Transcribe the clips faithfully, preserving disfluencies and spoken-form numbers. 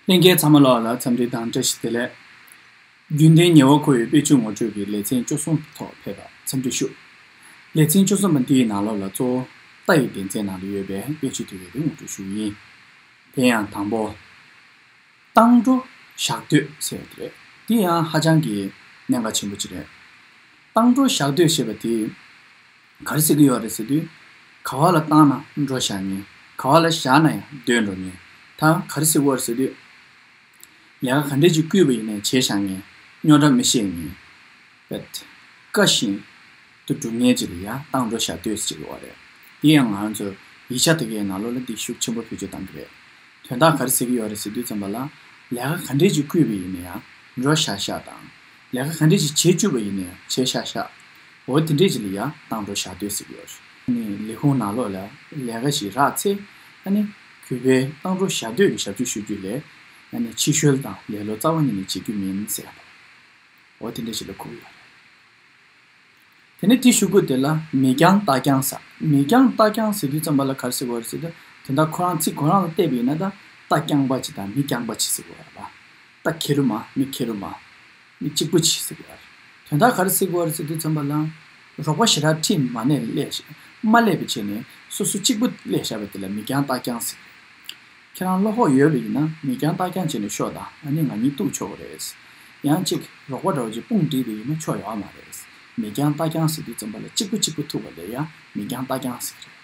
ལྷན་རྒྱས་ཚང་མ་ལོགས་ལ་འཚམས་འདྲི་དང་བཀྲ་ཤིས་བདེ་ལེགས། རྒྱུན་ལྡན་ཉེ་བར་མཁོ་བའི་དཔེ་ཆོས་ངོ་སྤྲོད་ཀྱི་ལེ་ཚན་བཅུ་གསུམ་ཐོག་ཕེབས་པར་འཚམས་འདྲི་ཞུ། ལེ་ཚན་བཅུ་གསུམ་པ་འདིའི་ནང་ལོགས་ལ་གཙོ་བོ་རྟ་ཡི་སྡེ་ཚན་ནང་དུ་ཡོད་པའི་དཔེ་ཆོས་དེ་གའི་དེ་ངོ་སྤྲོད་ཞུ་གི་ཡིན། དེ་ཡང་དང་པོ། བཏང་འགྲོ་བཞག་སྡོད་ཟེར་བ་དེ་རེད། དེ་ཡང་ཧ་ཅང་གི་གནད་འགག་ཆེན་པོ་ཅིག་རེད། བཏང་འགྲོ་བཞག་སྡོད་ཞེས་པ་དེ། ག་རེ་ཟེར་གྱི་ཡོད་རེད་ཟེར་དུས། ག་བ་ལ་བཏང་ན་འགྲོ་བཞག་ཉེན། ག་བ་ལ་བཞག་ན་ཡང་སྡོད་འགྲོ་ཉེན། ད་ག་རེ་ཟེར་གྱི་ཡོད་རེད་ཟེར་དུས། ལས་ཀ་ག་འདྲས་ཅིག་བསྐུལ་བ་ཡིན་ནའི་བྱས་བཞག་ཉེན། རྙོག་དྲ་མི་བཤད་ཉེན། བཀའ་བཞིན་དུ་སྒྲུབ་མཁན་ཅིག་ལ་ཡང་བཏང་འགྲོ་བཞག་སྡོད་ཟེར་གྱི་ཡོད་རེད། དེ་ཡང་ང་ཚོ་ཡིག་ཆ་དེ་གའི་ནང་ལོགས་ལ་འདི་ཤུགས་ཆེན་པོ་བེད་སྤྱོད་གཏང་གི་རེད། དོན་དག་ག་རེ་ཟེར་གྱི་ཡོད་རེད་ཟེར་དུས་ཙམ་པ་ལ། ལས་ཀ་ག་འདྲས་ཅིག་བསྐུལ་བ་ཡིན་ན་ཡང་འགྲོ་བཞག་བཞག་དང་། ལས་ཀ་ག་འདྲས་ཅིག་བྱེད་བཅུག་པ་ཡིན་ན་ཡང་བྱས་བཞག་བཞག་འོ་དེ་འདྲས་ཅིག་ལ་ཡང་བཏང་འགྲོ་བཞག་སྡོད་ཟེར་གྱི་ཡོད་རེད། ཨ་ནི་ལས་ཁུངས་ནང་ལོགས་ལ་ལས་ཀ་ཞིག་རག་ཚེ། ཨ་ནི་གུས་པས་བཏང་འགྲོ་བཞག་སྡོད་ཀྱི་ཞབས་ཕྱི་ཞུ་རྒྱུ་ལས། ཨ་ནི་ཕྱི་བཤོལ་དང་ལེ་ལོ་རྩ་བ་ཉིད་ནས་བྱེད་རྒྱུ་མིན་ཟེར་ཡ་དང་། འོ་དེ་འདྲས་ཞིག་ལ་གོ་གི་ཡོད་རེད། དེ་ནས་དེའི་གཞུག་གུ་དེ་ལ་མི་འགྱངས་རྟ་འགྱངས་ཟེར། མི་འགྱངས་རྟ་འགྱངས་ཟེར་དུས་ཙམ་པ་ལ་ག་རེ་ཟེར་དགོས་རེད་ཟེར་དུས། དེ་འདྲ་ཁོ་རང་ཚིག་ཁོ་རང་ལ་བལྟས་པ་ཡིན་ན་ད་རྟ་རྐྱང་པ་ཅིག་དང་མི་རྐྱང་པ་ཅིག་ཟེར་དགོས་རེད་པ། རྟ་ཁེར་རུ་མ། མི་ཁེར་རུ་མ། མི་གཅིག་པུ་ཅིག་ཟེར་དགོས་རེད། དོན་དག་ག་རེ་ཟེར་དགོས་རེད་ཟེར་དུས་ཙམ་པ་ལ། རོགས་པ་ཞེ་དྲག་ཁྲིད་མ་ནས་སླེབས་ཤིག་མ་སླེབས་པ་བྱས་ནས་སོ་སོ་གཅིག་པུ་སླེབས་བཞག་པ་དེ་ལ་མི་འགྱངས་རྟ་འགྱངས་ཟེར། ཁྱེད་རང་བློ་ཁོག་ཡོད་པ་ཡིན་ན་མི་འགྱངས་རྟ་འགྱངས་བྱས་ནས་ཤོག་དང་། ཨ་ནི་ང་གཉིས་གཏུག་ཆོག་གི་རེད། ཡང་གཅིག་རོགས་པ་འདྲ་བོ་ཅིག་དཔུང་སྒྲིག་པ་ཡིན་ན་ཆོ་ཡོད་མ་རེད། མི་འགྱངས་རྟ་འགྱངས་ཟེར་དུས་ཙམ་པ་ལ་གཅིག་པུ་གཅིག་པུ་ཐུག་པ་ལ་ཡང་མི་འགྱངས་རྟ་འགྱངས་ཟེར་གི་རེད།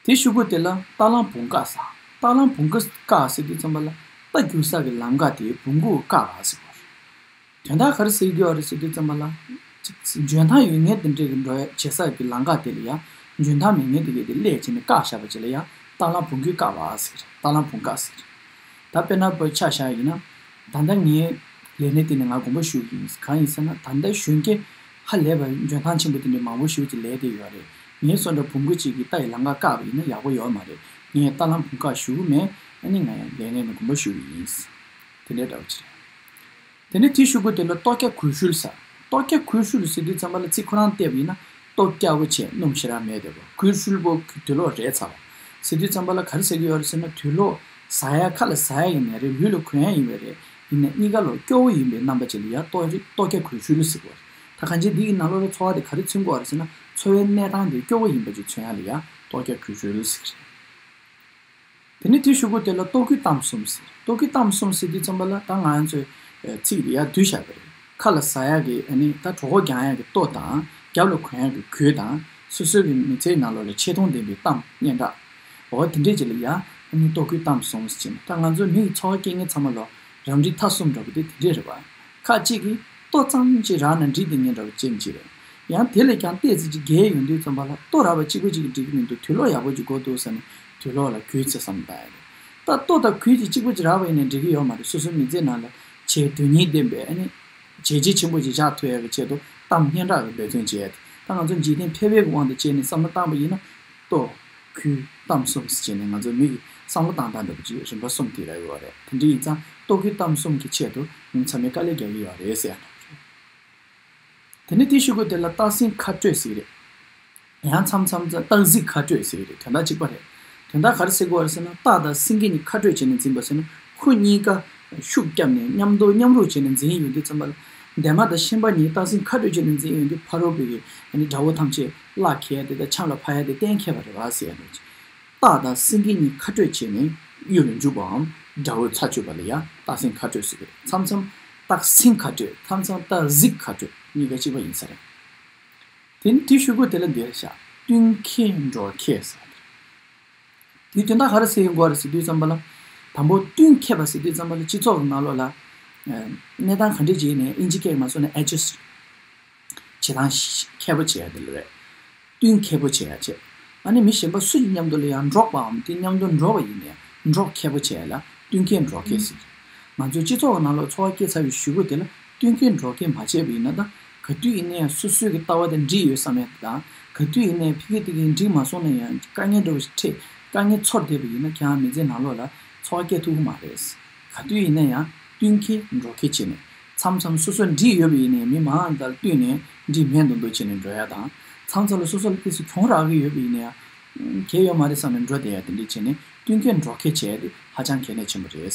དེའི་གཞུག་གུ་དེ་ལ་རྟ་གླང་བུང་བཀག་ཟེར། རྟ་གླང་བུང་བཀག་ཟེར་དུས་ཙམ་པ་ལ་རྟ་རྒྱུག་ས་གི་ལམ་ཁ་དེ་བུང་གུ་བཀག་པ་ཟེར་བ་རེད། དོན་དག་ག་རེ་ཟེར་གྱི་ཡོད་རེད་ཟེར་དུས་ཙམ་པ་ལ། འཇོན་ཐང་ཡོད་མཁན་དེ་འདྲས་ཀྱི་འགྲོ་ཡ་བྱེད་ས་ཀྱི་ལམ་ཁ་དེ་ལ་ཡང་འཇོན་ཐང་མེད་མཁན་དེ་གས་དེ་སླེབས་བྱས་ནས་བཀག་བཞག་པ་ཅིག་ལ་ཡང་རྟ་གླང་བུང་གུས་བཀག་པ་ཟེར། རྟ་གླང་བུང་བཀག་ཟེར། ད་དཔེར་ན་བོད་ཆ་བཞག་ཡིན་ན། ད་ལྟ་ངའི་ལས་སྣེ་དེ་ནས་ང་དགོངས་པ་ཞུ་གི་ཡིན། གང་ཡིན་ཟེར་ན་ད་ལྟ་གཞོན་སྐྱེས་ཧ་ལས་པ་འཇོན་ཐང་ཆེན་པོ་དེ་འདྲས་མང་པོ་ཞིག་ཅིག་ལས་བསྡད་ཡོད་རེད། ངའི་སོ་འདྲ་བུང་གུ་གཅིག་གིས་རྟ་ཡི་ལམ་ཁ་བཀག་པ་ཡིན་ན་ཡག་པོ་ཡོད་མ་རེད། ངས་རྟ་གླང་བུང་བཀག་ཞུ་གི་མེད། ཨ་ནི་ང་ཡང་ལས་སྣེ་ནས་དགོངས་པ་ཞུ་གི་ཡིན། དེ་འདྲས་འདྲ་བོ་ཅིག་རེད། དེ་ནས་དེའི་གཞུག་གུ་དེ་ལ་ལྟོ་སྐྱ་གོས་ཧྲུལ་ཟེར། ལྟོ་སྐྱ་གོས་ཧྲུལ་ཟེར་དུས་ཙམ་པ་ལ་ཚིག་ཁོ་རང་བལྟས་པ་ཡིན་ན་ལྟོ་སྐྱ་བོ་བྱས་སྣུམ་ཞེ་དྲག་མེད་བསྡད་པ། གོས་ཧྲུལ་པོ་དུག་ལོག་རལ་ཚར་བ་ཟེར་དུས་ཙམ་པ་ལ་ག་རེ་ཟེར་གྱི་ཡོད་རེད་ཟེར་ན། དུག་ལོག་ཟ་ཡ་ཁ་ལ་ཟ་ཡ་ཡིན་ནའི་རེད། ལུས་ལ་གོན་ཡ་ཡིན་པའི་རེད། ཡིན་ནའི་གཉིས་ཀ་ལོག་སྐྱོ་བོ་ཡིན་པའི་རྣམ་པ་ཅིག་ལ་ཡ་ལྟོ་རི་ལྟོ་སྐྱ་གོས་ཧྲུལ་ཟེར་གྱི་ཡོད་རེད། ད་གང་ཅི་འདི་ཡི་ནང་ལོགས་ལ་ཚོར་བ་དེ་ག་རེ་མཚོན་གྱི་ཡོད་རེད་ཟེར་ན། འཚོ་བའི་གནས་སྟངས་དེ་སྐྱོ་བོ་ཡིན་པ་ཅིག་མཚོན་ཡ་ལ་ཡ་ལྟོ་སྐྱ་གོས་ཧྲུལ་ཟེར་གྱི་རེད། དེ་ནས་དེའི་གཞུག་གུ་དེ་ལ་ལྟོ་གོས་གཏམ་གསུམ་ཟེར། ལྟོ་གོས་གཏམ་གསུམ་ཟེར་དུས་ཙམ་པ་ལ་ད་ང་ཚོས་ཚིག་དེ་ཡར་བསྡུས་བཞག་པ་རེད། ཁ་ལ་ཟ་ཡག་གི་ཨ་ནི་ད་གྲོད་ཁོག་རྒྱང་ཡག་གི་ལྟོ་དང་། རྒྱབ་ལ་གོན་ཡག་གི་གོས་དང་། སོ་སོའི་གི་མི་ཚེའི་ནང་ལོགས་ལ་ཆེ་མཐོང་ལྡན་པའི་གཏམ་སྙན་གྲགས། འོ་དེ་འདྲས་ཅིག་ལ་ཡ་ཨ་ནི་ལྟོ་གོས་གཏམ་གསུམ་ཟེར་ནས། ད་ང་ཚོ་མི་ཡི་འཚོ་བ་སྐྱེལ་མཁན་ཚང་མ་ལོ་རབ་འབྲིང་ཐ་གསུམ་འདྲ་པོ་དེ་དེ་འདྲས་རེད་པ། ཁ་ཅིག་གིས་ལྟོ་ཙམ་ཅིག་རག་ན་འགྲིག་བསྡད་མཁན་འདྲ་བོ་ཅན་ཅིག་རེད། ཡང་དེ་ལས་ཀྱང་ཏོག་ཙམ་ཅིག་རྒྱས་ཡོང་དུས་ཙམ་པ་ལ་ལྟོ་རག་པ་གཅིག་པོ་ཅིག་གིས་འགྲིག་གི་མི་འདུག་དུག་ལོག་ཡག་པོ་ཅིག་དགོས་འདུག་ཟེར་ནས་དུག་ལོག་ལ་གོས་ཅིག་བསམ་བཏང་ཡ་རེད། ད་ལྟོ་དང་གོས་ཅིག་གཅིག་པོ་ཅིག་རག་པ་ཡིན་ན་འགྲིག་གི་ཡོད་མ་རེད། སོ་སོའི་མི་ཚེ་ནང་ལ་བྱས་དོན་སྙིང་ལྡན་པའི་ཨ་ནི་བྱས་རྗེས་ཆེན་པོ་ཅིག་བཞག་ཐུབ་ཡ་གི་ཆེད་དུ་གཏམ་སྙན་གྲགས་ཀྱི་འབད་བརྩོན་བྱས་ཏེ། ད་ང་ཚོ་འཇིག་རྟེན་ཕལ་པའི་དབང་དུ་བྱས་ནས་བསམ་བློ་བཏང་པ་ཡིན་ན། ལྟོ། གོས། གཏམ་གསུམ་ཟེར་བྱས་ནས་ང་ཚོ་མི་གི་བསམ་བློ་བཏང་སྟངས་འདྲ་པོ་ཅིག་རིམ་པ་གསུམ་དེ་རག་ཡོད་རེད། དེ་འདྲ་ཡིན་ཙང་ལྟོ་གོས་གཏམ་གསུམ་གྱི་ཆེད་དུ་ངས་ཚང་མས་དཀའ་ལས་རྒྱག་གི་ཡོད་རེད་ཟེར་ཡ་འདྲ་པོ་ཅིག་དེ་ནས་དེའི་གཞུག་གུ་དེ་ལ་སྟག་སེང་ཁ་སྤྲོད་ཟེར་གི་རེད། ཡང་མཚམས་མཚམས་སྟག་གཟིག་ཁ་སྤྲོད་ཟེར་གི་རེད། དོན་དག་གཅིག་པ་རེད། དོན་དག་ག་རེ་ཟེར་གི་ཡོད་རེད་ཟེར་ན། སྟག་དང་སེང་གེ་གཉིས་ཁ་སྤྲོད་བྱས་ནས་འཛིང་པ་ཟེར་ན། ཁོ་གཉིས་ཀ་ཤུགས་བརྒྱབ་ནས་མཉམ་དོ་མཉམ་རུབ་བྱས་ནས་འཛིང་ཡོང་དུས་ཙམ་པ་ལ། འདན་མ་དང་ཤན་པ་གཉིས་སྟག་སེང་ཁ་སྤྲོད་བྱས་ནས་འཛིང་ཡོང་དུས་ཕ་རོལ་པོའི་གི་ཨ་ནི་དགྲ་བོ་ཐམས་ཅད་བརླག་འཁེལ་ཡ་དེ་དང་ཆམ་ལ་ཕབ་ཡ་དེ་གཏན་འཁེལ་བ་རེད་པ་ཟེར་ཡ་འདྲ་ཅིག་སྟག་དང་སེང་གེ་གཉིས་ཁ་སྤྲོད་བྱས་ནས་གཡུལ་ལ་འཇུག་པའམ་དགྲ་བོའི་ཚར་གཅོད་པ་ལ་ཡང་སྟག་སེང་ཁ་སྤྲོད་ཟེར་གི་རེད། མཚམས་མཚམས་སྟག་སེང་ཁ་སྤྲོད། མཚམས་མཚམས་སྟག་གཟིག་ཁ་སྤྲོད། གཉིས་ཀ་གཅིག་པ་ཡིན་ས་རེད། དེ་ནི་དེའི་གཞུག་གུ་དེ་ལ་འདིར་བཞག་སྟོན་ཁས་འགྲོ་ཁས་ཟེར་བ་དེ་རེད། དེའི་དོན་དག་ག་རེ་ཟེར་ཡོང་གི་ཡོད་རེད་ཟེར་དུས་ཙམ་པ་ལ། དང་པོ་སྟོན་ཁས་པ་ཟེར་དུས་ཙམ་པ་ལ་སྤྱི་ཚོགས་ཀྱི་ནང་ལོགས་ལ། ཨ། གནས་སྟངས་ག་འདྲས་ཅིག་ཡིན་ནའི་ཨིན་ཇི་སྐད་མ་སོང་ན་ཨེ་ཇི་སི་ཊི་བྱེད་སྟངས་མཁས་པོ་བྱེད་ཡ་དེ་ལ་རེད། སྟོན་མཁས་པོ་བྱེད་ཡ་བྱེད། ཨ་ནི་མི་གཞན་པ་སུ་ཡི་མཉམ་དུ་ལ་ཡང་འགྲོགས་པའམ་དེ་མཉམ་དུ་འགྲོགས་པ་ཡིན་ནའི་འགྲོགས་མཁས་པོ་བྱེད་ཡ་ལ་སྟོན་ཁས་འགྲོ་ཁས་ཟེར། ང་ཚོའི་སྤྱི་ཚོགས་ཀྱི་ནང་ལོགས་འཚོ་བ་སྐྱེལ་ཚར་བའི་གཞུག་གུ་དེ་ལ་སྟོན་ཁས་འགྲོ་ཁས་མ་བྱས་པ་ཡིན་ན། ད་ག་དུས་ཡིན་ནའི་སོ་སོའི་གི་ལྟ་བ་དེ་འགྲིག་ཡོད་བསམ་ཡ་དེ་དང་། ག་དུས་ཡིན་ནའི་ཕ་གི་དེ་གི་འགྲིག་མ་སོང་ན་ཡང་དཀའ་ངལ་འདྲ་བོ་ཞིག་འཕྲད། དཀའ་ངལ་ཚོར་བསྡད་པ་ཡིན་ན་ཁྱེད་རང་མི་ཚེ་ནང་ལོགས་ལ་འཚོ་བ་སྐྱེལ་ཐུབ་ཀྱི་མ་རེད། ག་དུས་ཡིན་ན་ཡང་སྟོན་ཁས་འགྲོ་ཁས་བྱས་ནས། མཚམས་མཚམས་སོ་སོ་འགྲིག་ཡོད་པ་ཡིན་ནའི་མི་མང་དང་བསྟུན་ནས་འགྲིག་མེད་མདོག་མདོག་བྱས་ནས་འགྲོ་ཡ་དང་། མཚམས་མཚམས་ལ་སོ་སོ་ལ་ཏོག་ཙམ་གྱོང་རག་གི་ཡོད་པ་ཡིན་ན་ཡང་། གལ་ཡོད་མ་རེད་བསམ་ནས་འགྲོ་བསྡད་ཡ་དེ་འདྲ་བྱས་ནས་ བསྟུན་མཁས་འགྲོ་མཁས་བྱས་ཏེ་ཧ་ཅང་གལ་གནད་ཆེན་པོ་རེད།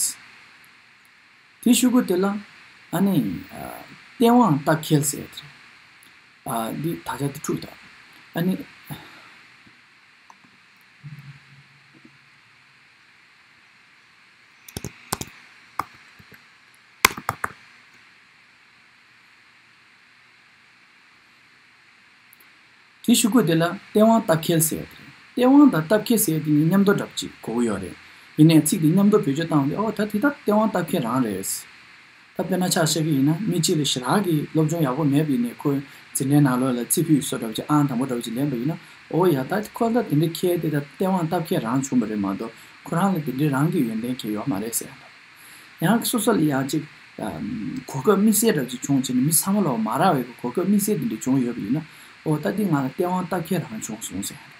དེའི་གཞུག་གུ་དེ་ལ་ཨ་ནི་ཨ་སྟེས་དབང་སྟབས་འཁེལ་ཟེར་ཡ་དེ་རེད། ཨ་འདི་དག་ཆ་དེ་འཁྲུག་དང་། ཨ་ནི། དེའི་གཞུག་གུ་དེ་ལ་སྟེས་དབང་སྟབས་འཁེལ་ཟེར་ཡ་དེ་རེད། སྟེས་དབང་དང་སྟབས་འཁེལ་ཟེར་ཡ་དེ་གཉིས་མཉམ་དུ་འདྲ་པོ་ཅིག་གོ་གི་ཡོད་རེད། ཡིན་ནའི་ཚིག་དེ་མཉམ་དུ་བེད་སྤྱོད་བཏང་སྟེ་ཨོ་ད་དེ་ད་སྟེས་དབང་སྟབས་འཁེལ་རང་རེད། ད་དཔེར་ན་ཆ་བཞག་གི་ཡིན་ན་མི་གཅིག་ལ་ཞེ་དྲག་གི་སློབ་སྦྱོང་ཡག་པོ་མེད་པ་ཡིན་ནའི་ཁོའི་འཛིན་གྲྭའི་ནང་ལོགས་ལ་རྩེ་ཕུད་བཟོ་འདྲ་པོ་ཅིག་ཨང་དང་པོ་འདྲ་པོ་ཅིག་ལེན་པ་ཡིན་ན་ཨོ་ཡ་ད་ཁོ་ད་དེ་འདྲ་འཁེལ་དེ་ད་སྟེས་དབང་སྟབས་འཁེལ་རང་བྱུང་བ་རེད་མ་གཏོགས་ཁོ་རང་ལ་དེ་འདྲའི་རང་གི་ཡོན་ཏན་གང་ཡོད་མ་རེད་ཟེར་ཡ་ད། ཡང་སོ་སོ་ལ་ཡང་ཅིག་གོ་སྐབས་དམིགས་བསལ་འདྲ་ཅིག་བྱུང་བྱས་ནས་མི་ཚང་མ་ལ་མ་རག་པའི་གོ་སྐབས་དམིགས་བསལ་དེ་འདྲ་བྱུང་ཡོད་པ་ཡིན་ན་ཨོ་ད་འདི་ང་ལ་སྟེས་དབང་སྟབས་འཁེལ་རང་བྱུང་སོང་ཟེར་ཡ་ད།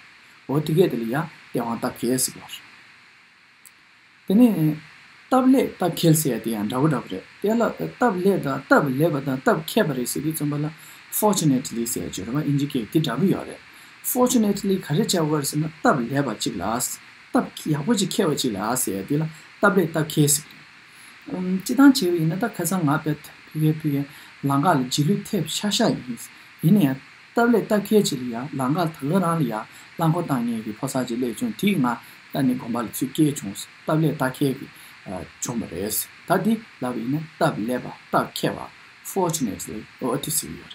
ཨོ་དེ་གས་དེ་ལ་ཡང་སྟེས་དབང་སྟབས་འཁེལ་ཟེར་གི་རེད། དེ་ནས་སྟབས་ལེགས་སྟབས་འཁེལ་ཟེར་ཡ་དེ་ཡང་འདྲ་པོ་འདྲ་པོ་རེད། དེ་ལ་སྟབས་ལེགས་དང་སྟབས་ལེགས་པ་དང་སྟབས་འཁེལ་པ་རེད་ཟེར་དུས་ཙམ་པ་ལ་fortunately ཟེར་ཡ་ཅིག་ཡོད་རེད་པ། ཨིན་ཇི་སྐད་དེ་འདྲ་པོ་ཡོད་རེད། Fortunately ག་རེ་བྱ་དགོས་རེད་ཟེར་ན་སྟབས་ལེགས་པ་ཅིག་ལ། སྟབས་ཡག་པོ་ཅིག་འཁེལ་བ་ཅིག་ལ་ཟེར་ཡ་དེ་ལ་སྟབས་ལེགས་སྟབས་འཁེལ་ཟེར་གི་རེད། ཨམ་སྤྱིར་བཏང་བྱས་པ་ཡིན་ན་ད་ཁ་སང་ང་དཔེ་ཕ་གིར་ཕ་གིར་ལམ་ཁ་ལ་རྗེས་ལུས་ཐེབས་ཤག་ཤག་ཡིན། ཡིན་ན་ཡང་སྟབས་ལེགས་སྟབས་འཁེལ་ཅིག་ལ་ཡ་ལམ་ཁ་ད་ག་རང་ལ་ཡ་རླངས་འཁོར་བཏང་མཁན་གྱི་ཕོ་གསར་ཅིག་སླེབས་བྱུང་། དེས་ང་ད་ནི་དགོན་པ་ལ་ཚུར་སྐྱེལ་བྱུང་། སྟབས་ལེགས་སྟབས་འཁེལ་གྱིས་ཨ་བྱུང་བ་རེད། ད་འདི་ལབ་པ་ཡིན་ན་སྟབས་ལེགས་པ་སྟབས་འཁེལ་བ་fortunately ཨོ་དེ་ཟེར་གྱི་ཡོད་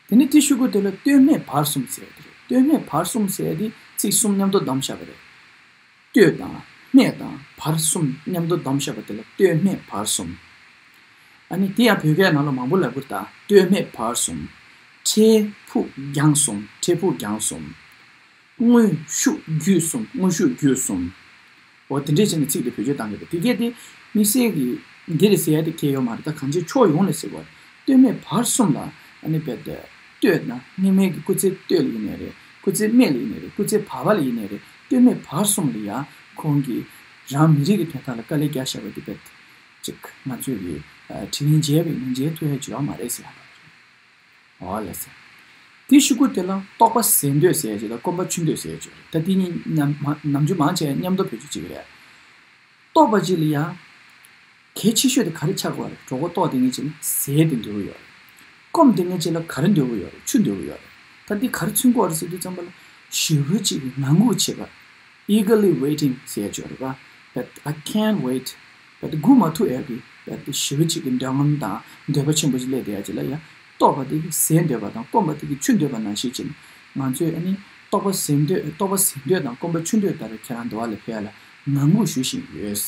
རེད། དེ་ནས་དེའི་གཞུག་གུ་དེ་ལ་ལྟོས་མེད་བར་གསུམ་ཟེར་ཡ་དེ་རེད། ལྟོས་མེད་བར་གསུམ་ཟེར་ཡ་དེ་ཚིག་གསུམ་མཉམ་དུ་བསྡམས་བཞག་པ་རེད། ལྟོས་དང་མེད་དང་བར་གསུམ་མཉམ་དུ་བསྡམས་བཞག་པ་དེ་ལ་ལྟོས་མེད་བར་གསུམ། ཨ་ནི་དེ་ཡང་བོད་སྐད་ནང་ལ་མང་པོ་ལབ་ཀྱི་རེད་ད། ལྟོས་མེད་བར་གསུམ། འཕྲལ་ཕུགས་རྒྱང་གསུམ། འཕྲལ་ཕུགས་རྒྱང་གསུམ། དངོས་ཤུགས་བརྒྱུད་གསུམ། དངོས་ཤུགས་བརྒྱུད་གསུམ། འོ་དེ་འདྲས་བྱས་ནས་ཚིག་དེ་བེད་སྤྱོད་བཏང་གི་རེད། དེ་གས་དེ་དམིགས་བསལ་གྱི་འདི་རེད་ཟེར་ཡ་དེ་གས་ཡོད་མ་རེད། ད་གང་ཅིའི་ཕྱོགས་ཡོངས་ནས་ཟེར་བ་རེད། ལྟོས་མེད་བར་གསུམ་ལ་ཨ་ནི་རྦད་དེ་ལྟོས་དང་སྔོན་མའི་གི་སྐུ་ཚེ་སྟོད་ལ་ཡིན་ནའི་རེད། སྐུ་ཚེ་སྨད་ལ་ཡིན་ནའི་རེད། སྐུ་ཚེ་བར་པ་ལ་ཡིན་ནའི་རེད། ལྟོས་མེད་བར་གསུམ་ལ་ཡང་ཁོང་གིས་རང་མི་རིགས་ཀྱི་དོན་དག་ལ་དཀའ་ལས་བརྒྱབ་བཞག་པ་དེ་རྦད་ཅིག་ང་ཚོས་ཀྱི་དྲིན་ལན་འཇལ་བའི་ལན་འཇལ་ཐུབ་ཡ་ཅིག་ཡོད་མ་རེད་ཟེར་ཡ་ད། འོ་ལགས་སེ། དེའི་གཞུག་གུ་དེ་ལ་རྟོགས་པ་ཟེར་འདོད་ཟེར་ཡ་ཅིག་དང་སྐོམ་པ་ཆུ་འདོད་ཟེར་ཡ་ཅིག་ཡོད་རེད། ད་དེ་གཉིས་ནམ་ནམ་རྒྱུན་མང་ཆེ་མཉམ་དུ་བེད་སྤྱོད་བྱེད་ཀྱི་རེད། རྟོགས་པ་ཅིག་ལ་ཡང་གལ་ཆེ་ཤོས་དེ་ག་རེ་ཆགས་ཀྱི་ཡོད་རེད། གྲོད་ཁོག་ལྟོགས་དེ་ངེད་ཅིག་ལ་ཟས་དེ་འདོད་ཀྱི་ཡོད་རེད། སྐོམ་དེ་ངེད་ཅིག་ལ་ག་རེ་འདོད་ཀྱི་ཡོད་རེད། ཆུ་འདོད་ཀྱི་ཡོད་རེད། ད་འདི་ག་རེ་མཚོན་གྱི་ཡོད་རེད་ཟེར་དུས་ཙམ་པ་ལ་ཞེ་པོ་ཅིག་ངང་སྒུག་བྱེད་པ། Eagerly waiting ཟེར་ཡ་ཅིག་ཡོད་རེད་པ། But I can't wait. But སྒུག་མ་ཐུབ་ཡ་གི་but ཞེ་པོ་ཅིག་གི་འདོད་རྔམ་དང་འདོད་པ་ཆེན་པོ་ཅིག་སླེབས་བསྡད་ཡ་ཅིག་ལ་ཡ། རྟོགས་པ་དེ་གིས་ཟས་འདོད་པ་དང་སྐོམ་པ་དེ་གིས་ཆུ་འདོད་པ་ནང་བཞིན་བྱས་ནས་ང་ཚོས་ཨ་ནི་རྟོགས་པ་ཟས་འདོད་རྟོགས་པ་ཟས་འདོད་དང་སྐོམ་པ་ཆུ་འདོད་ལྟར་ཁྱེད་རང་འདུལ་བ་ལ་ཕེབས་ཡ་ལ་ངང་སྒུག་ཞུ་བཞིན་ཡོད།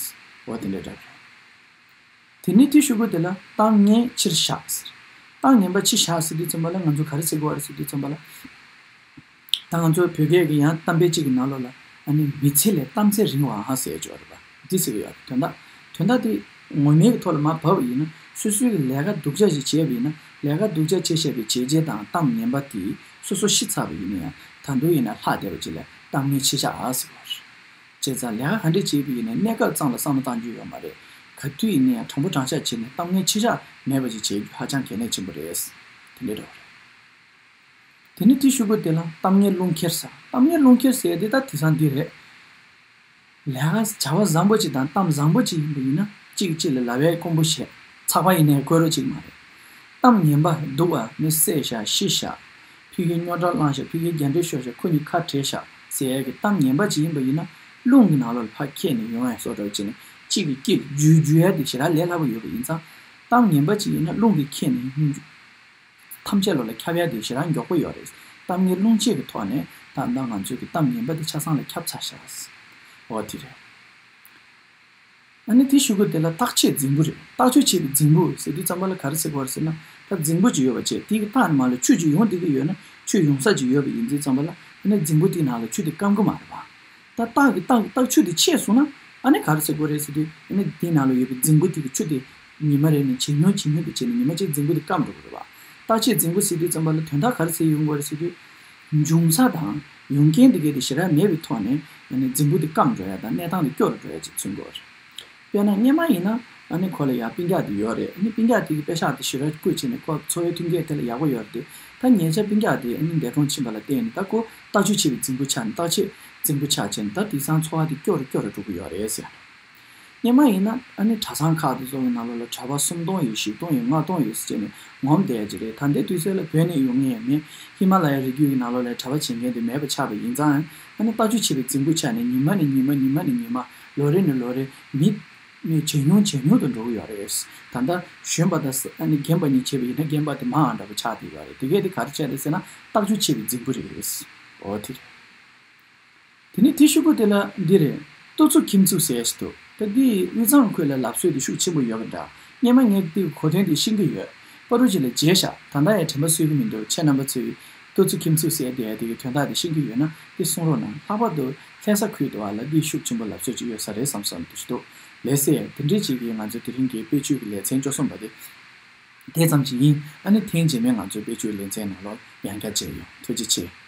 འོ་དེ་འདྲ་འདྲ་རེད། དེ་ནས་དེའི་གཞུག་གུ་དེ་ལ་གཏམ་ངན་ཕྱིར་བཞག་ཟེར། གཏམ་ངན་པ་ཕྱིར་བཞག་ཟེར་དུས་ཙམ་པ་ལ་ང་ཚོ་ག་རེ་ཟེར་དགོས་རེད་ཟེར་དུས་ཙམ་པ་ལ། ད་ང་ཚོ་བོད་སྐད་ཀྱི་ཡང་གཏམ་དཔེ་གཅིག་གི་ནང་ལོགས་ལ་ཨ་ནི་མི་ཚེ་ལས་གཏམ་ཚེ་རིང་བའམ་ཟེར་ཡ་ཅིག་ཡོད་རེད་པ། འདི་ཟེར་གྱི་ཡོད་རེད། དོན་དག་དོན་དག་དེ་ངོ་མའི་གི་ཐོག་ལ་མར་བབས་པ་ཡིན་ན་སོ་སོའི་གི་ལས་ཀ་སྡུག་ཅག་ཅིག་བྱས་པ་ཡིན་ན་ལས་ཀ་སྡུག་ཅག་བྱས་བཞག་པའི་བྱས་རྗེས་དང་གཏམ་ངན་པ་དེ་སོ་སོ་ཤི་ཚར་བ་ཡིན་ན་ཡང་ད་དུང་ཡིན་ན་ལྷག་བསྡད་པ་ཅིག་ལ་གཏམ་ངན་ཕྱིར་བཞག་ཨ་ཟེར་གྱི་ཡོད་རེད། བྱས་ཙང་ལས་ཀ་ག་འདྲས་བྱས་པ་ཡིན་ན་གནས་སྐབས་ཙམ་ལ་བསམ་བློ་བཏང་རྒྱུ་ཡོད་མ་རེད། ག་དུས་ཡིན་ན་ཡང་དྲང་པོ་དྲང་བཞག་བྱས་ནས་གཏམ་ངན་ཕྱིར་བཞག་མེད་པ་ཅིག་བྱེད་རྒྱུ་ཧ་ཅང་གལ་གནད་ཆེན་པོ་རེད། དེ་འདྲས་འདྲ་བ་རེད། དེ་ནས་དེའི་གཞུག་གུ་དེ་ལ་གཏམ་ངན་རླུང་འཁྱེར་ཟེར། གཏམ་ངན་རླུང་འཁྱེར་ཟེར་ཡ་དེ་ད་དེང་སང་འདི་རེད། ལས་ཀ་བྱ་བ་བཟང་པོ་ཅིག་དང་གཏམ་བཟང་པོ་ཅིག་ཡིན་པ་ཡིན་ན་གཅིག་གིས་གཅིག་ལ་ལབ་ཡས་དཀོན་པོ་བྱས། ཚགས་པ་ཡིན་ནའི་དགོས་རོགས་ཅིག་མ་རེད། གཏམ་ངན་པ་སྡུག་པ་ནི་བསད་བཞག་ཤི་བཞག་ཕ་གིར་རྙོག་དྲ་བསླངས་བཞག་ཕ་གིར་རྒྱ་འདྲེ་ཤོར་བཞག་ཁོ་གཉིས་ཁ་བྲལ་བཞག་ཟེར་ཡས་ཀྱི་གཏམ་ངན་པ་ཅིག་ཡིན་པ་ཡིན་ན་རླུང་གི་ནང་ལོགས་ལ་ཕར་འཁྱེར་ནས་ཡོང་ཡས་བཟོ་འདྲ་བྱས་ནས་གཅིག་གིས་གཅིག་འཇུ་འཇུ་ཡས་དེ་ཞེ་དྲག་ལས་སླ་པོ་ཡོད་པ་ཡིན་ཙང་། གཏམ་ངན་པ་ཅིག་ཡིན་ན་རླུང་གིས་འཁྱེར་ནས་ཐམས་ཅད་ལོག་ལ་ཁྱབ་ཡ་དེ་ཞེ་དྲག་མགྱོགས་པོ་ཡོད་རེད། གཏམ་ངན་རླུང་ཆད་ཀྱི་ཐོག་ནས་ད་ལྟ་ང་ཚོའི་གི་གཏམ་ངན་པ་དེ་ཆ་ཚང་ལ་ཁྱབ་ཚར་ཤག་འོ་དེ་རེད། ཨ་ནི་དེ་གཞུག་གུ་དེ་ལ་བརྟག་དཔྱད་རྫིང་བུ་རེད། བརྟག་དཔྱད་བྱས་པའི་རྫིང་བུ་ཟེར་དུས་ཙམ་པ་ལ་ག་རེ་ཟེར་དགོས་རེད་ཟེར་ན། ད་རྫིང་བུ་ཅིག་ཡོད་པ་བྱས་དེ་གི་ལྟག་ནས་མར་ལ་ཆུ་ཅིག་ཡོང་བསྡད་ཀྱི་ཡོད་ན་ཆུ་ཡོང་ས་ཅིག་ཡོད་པ་ཡིན་དུས་ཙམ་པ་ལ་ཨ་ནི་རྫིང་བུ་དེའི་ནང་ལ་ཆུ་དེ་སྐམ་གི་མ་རེད་པ། ད་སྟག་གི་སྟག་གི་སྟག་ཆུ་དེ་ཆད་སོང་ན་ཨ་ནི་ག་རེ་ཟེར་དགོས་རེད་ཟེར་དུས་ཨ་ནི་དེའི་ནང་ལ་ཡོད་པའི་རྫིང་བུ་དེ་གི་ཆུ་དེ་ཉི་མ་རེ་ནས་ཇེ་ཉུང་ཇེ་ཉུང་དུ་ཕྱིན་ནས་ཉི་མ་གཅིག་རྫིང་བུ་དེ་སྐམ་འགྲོ་གི་རེད་པ། བརྟག་དཔྱད་རྫིང་བུ་ཟེར་དུས་ཙམ་པ་ལ་དོན་དག་ག་རེ་ཟེར་ཡོང་དགོས་རེད་ཟེར་དུས། འབྱུང་ས་དང་ཡོང་རྐྱེན་དེ་གས་དེ་ཞེ་དྲག་མེད་པའི་ཐོག་ནས་ཨ་ནི་རྫིང་བུ་དེ་སྐམ་འགྲོ་ཡ་དང་གནས་སྟངས་དེ་སྐྱོ་རུ་འགྲོ་ཡ་ཅིག་མཚོན་གྱི་ཡོད་རེད། དཔེར་ན་སྔོན་མ་ཡིན་ན་ཨ་ནི་ཁོ་ལ་ཡ་སྤུན་ཀྱག་དེ་ཡོད་རེད། ཨ་ནི་སྤུན་ཀྱག་དེ་གི་པེ་ཤག་དེ་ཞེ་དྲག་བརྐུས་བྱས་ནས་ཁོ་འཚོ་བའི་མཐུན་རྐྱེན་དེ་ལ་ཡག་པོ་ཡོད་རེད་དེ། ད་ཉེ་ཆར་སྤུན་ཀྱག་དེ་ཨ་ནི་འདས་གྲོངས་ཕྱིན་པ་ལ་བརྟེན་ནས་ད་ཁོ་ལྟ་ཆུ་ཆེ་བའི་རྫིང་བུ་ཆགས་ནས་ལྟ་ཆེ་ རྫིང་བུ་ཆགས་ཕྱིན། ད་དེང་སང་འཚོ་བ་དེ་སྐྱོ་རུ་སྐྱོ་རུ་འགྲོ་གི་ཡོད་རེད་ཟེར། སྔོན་མ་ཡིན་ན་ཨ་ནི་གྲྭ་ཚང་ཁག་དེ་ཚོ་གི་ནང་ལོགས་ལ་གྲྭ་པ་སུམ་སྟོང་ཡོད། བཞི་སྟོང་ཡོད། ལྔ་སྟོང་ཡོད་ཟེར་བྱས་ནས་ངོམ་བསྡད་ཡ་ཅིག་རེད། ད་ལྟའི་དུས་ཚོད་ལ་བོད་ནས་ཡོང་མཁན་ཡང་མེད། ཧི་མ་ལ་ཡ་རི་རྒྱུད་ཀྱི་ནང་ལོགས་ལ་གྲྭ་པ་བྱེད་མཁན་དེ་མེད་པ་ཆགས་པ་ཡིན་ཙང་། ཨ་ནི་ལྟ་རྒྱུ་ཆེ་བའི་རྫིང་བུ་ཆགས་ནས་ཉི་མ་ནས་ཉི་མ། ཉི་མ་ནས་ཉི་མ། ལོ་རེ་ནས་ལོ་རེ། མི་མི་ཇེ་ཉུང་ཇེ་ཉུང་དུ་འགྲོ་གི་ཡོད་རེད། ད་ལྟ་གཞོན་པ་དང་ས་ཨ་ནི་རྒན་པ་གཉིས་བྱས་པ་ཡིན་ན་རྒན་པ་དེ་མང་འདྲ་པོ་ཆགས་བསྡད་ཡོད་རེད། དེ་གས་དེ་ག་རེ་བྱས་རེད་ཟེར་ན་ལྟ་རྒྱུ་ཆེ་བའི་རྫིང་བུ་རེད། འོ་དེ་རེད། དེ་ནས་དེ་ཤོག་གུ་དེ་ལ་འདི་རེད། ལྟོ་ཚུགས་ཁྱིམ་ཚུགས་ཟེར་ཡ་ཞིག་འདུག་ད་འདི་དབུས་གཙང་ཁུལ་ལ་ལབ་སྲོལ་དེ་ཤུགས་ཆེན་པོ་ཡོད་པ་འདྲ། སྔོན་མ་ངས་འདི་གོ་དོན་དེ་ཤེས་ཀྱི་ཡོད། པ་རུ་ཅིག་ལ་བརྗེད་ཤག་ད་ལྟ་ཡང་དྲན་པ་གསོས་ཀྱི་མི་འདུག་ཁྱེད་རྣམ་པ་ཚོས་ལྟོ་ཚུགས་ཁྱིམ་ཚུགས་ཟེར་བསྡད་ཡ་དེ་གི་དོན་དག་དེ་ཤེས་ཀྱི་ཡོད་ན་འདི་གསུང་རོགས་གནང་། ལྷག་པར་དུ་ལྷ་ས་ཁུལ་དུ་བ་ལ་འདི་ཤུགས་ཆེན་པོ་ལབ་སྲོལ་ཅིག་ཡོད་ས་རེད་བསམ་བསམ་འདུག་ཞུ་འདུག་ལགས་སེ། དེ་འདྲའི་ཅིག་གིས་ང་ཚོ་དེ་རིང་གི་དཔེ་བརྗོད་ཀྱི་ལེ་ཚན་བཅུ་གསུམ་པ་དེ་དེ་ཙམ་ཞིག་ཡིན། ཨ་ནི་ཐེངས་རྗེས་མའི་ང་ཚོའི་དཔེ་བརྗོད་ལེ་ཚན་ནང་ལོགས་ཡང་བསྐྱར་མཇལ་ཡོང་། ཐུགས་རྗེ་ཆེ།